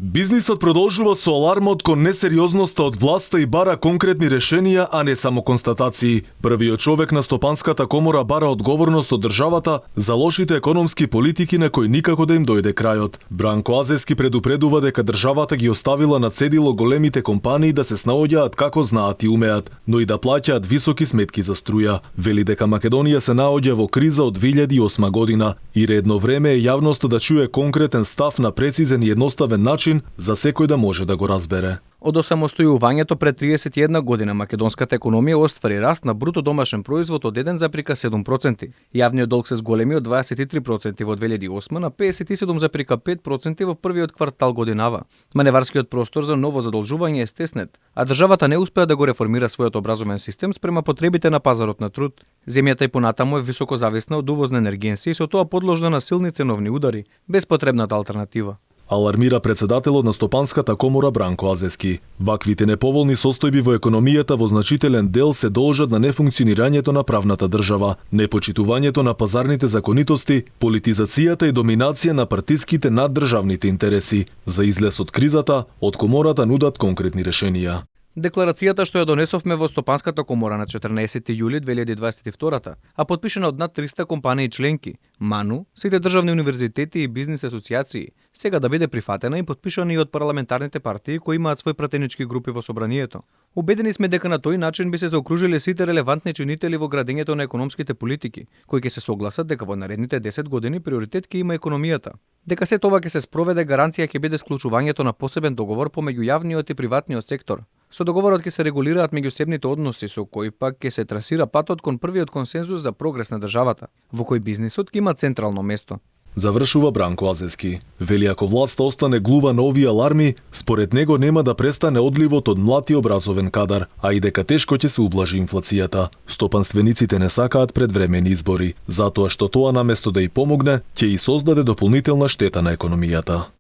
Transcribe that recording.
Бизнисот продолжува со алармот кон несериозноста од власта и бара конкретни решенија, а не само констатации. Првиот човек на Стопанската комора бара одговорност од државата за лошите економски политики на кои никако да им дојде крајот. Бранко Азески предупредува дека државата ги оставила на цедило големите компании да се снаоѓаат како знаат и умеат, но и да плаќаат високи сметки за струја. Вели дека Македонија се наоѓа во криза од 2008 година и редно време е јавноста да чуе конкретен став на прецизен и едноставен начин за секој да може да го разбере. Од осамостојувањето пред 31 година македонската економија оствари раст на бруто домашен производ од 1,7%. Јавниот долг се зголеми од 23% во 2008 на 57,5% во првиот квартал годинава. Маневарскиот простор за ново задолжување е стеснет, а државата не успеа да го реформира својот образовен систем спрема потребите на пазарот на труд. Земјата и понатаму е високо зависна од увозна енергенција и со тоа подложна на силни ценовни удари, без потребната алтернатива. Алармира председателот на Стопанската комора Бранко Азески. Ваквите неповолни состојби во економијата во значителен дел се должат на нефункционирањето на правната држава, непочитувањето на пазарните законитости, политизацијата и доминација на партиските наддржавните интереси. За излез од кризата, од комората нудат конкретни решенија. Декларацијата што ја донесовме во Стопанската комора на 14 јули 2022, а подпишана од над 300 компании членки, МАНУ, сите државни универзитети и бизнис асоцијации, сега да биде прифатена и подпишана и од парламентарните партии кои имаат свој пратенички групи во собранието. Убедени сме дека на тој начин би се заокружили сите релевантни чинители во градењето на економските политики, кои ќе се согласат дека во наредните 10 години приоритет ќе има економијата. Дека се тоа ќе се спроведе, гаранција ќе биде склучувањето на посебен договор помеѓу јавниот и приватниот сектор. Со договорот ќе се регулираат меѓусебните односи со кои пак ќе се трасира патот кон првиот консензус за прогрес на државата, во кој бизнисот ќе има централно место. Завршува Бранко Азески. Вели ако власта остане глува на овие аларми, според него нема да престане одливот од млад и образовен кадар, а и дека тешко ќе се ублажи инфлацијата. Стопанствениците не сакаат предвремени избори, затоа што тоа наместо да и помогне, ќе и создаде дополнителна штета на економијата.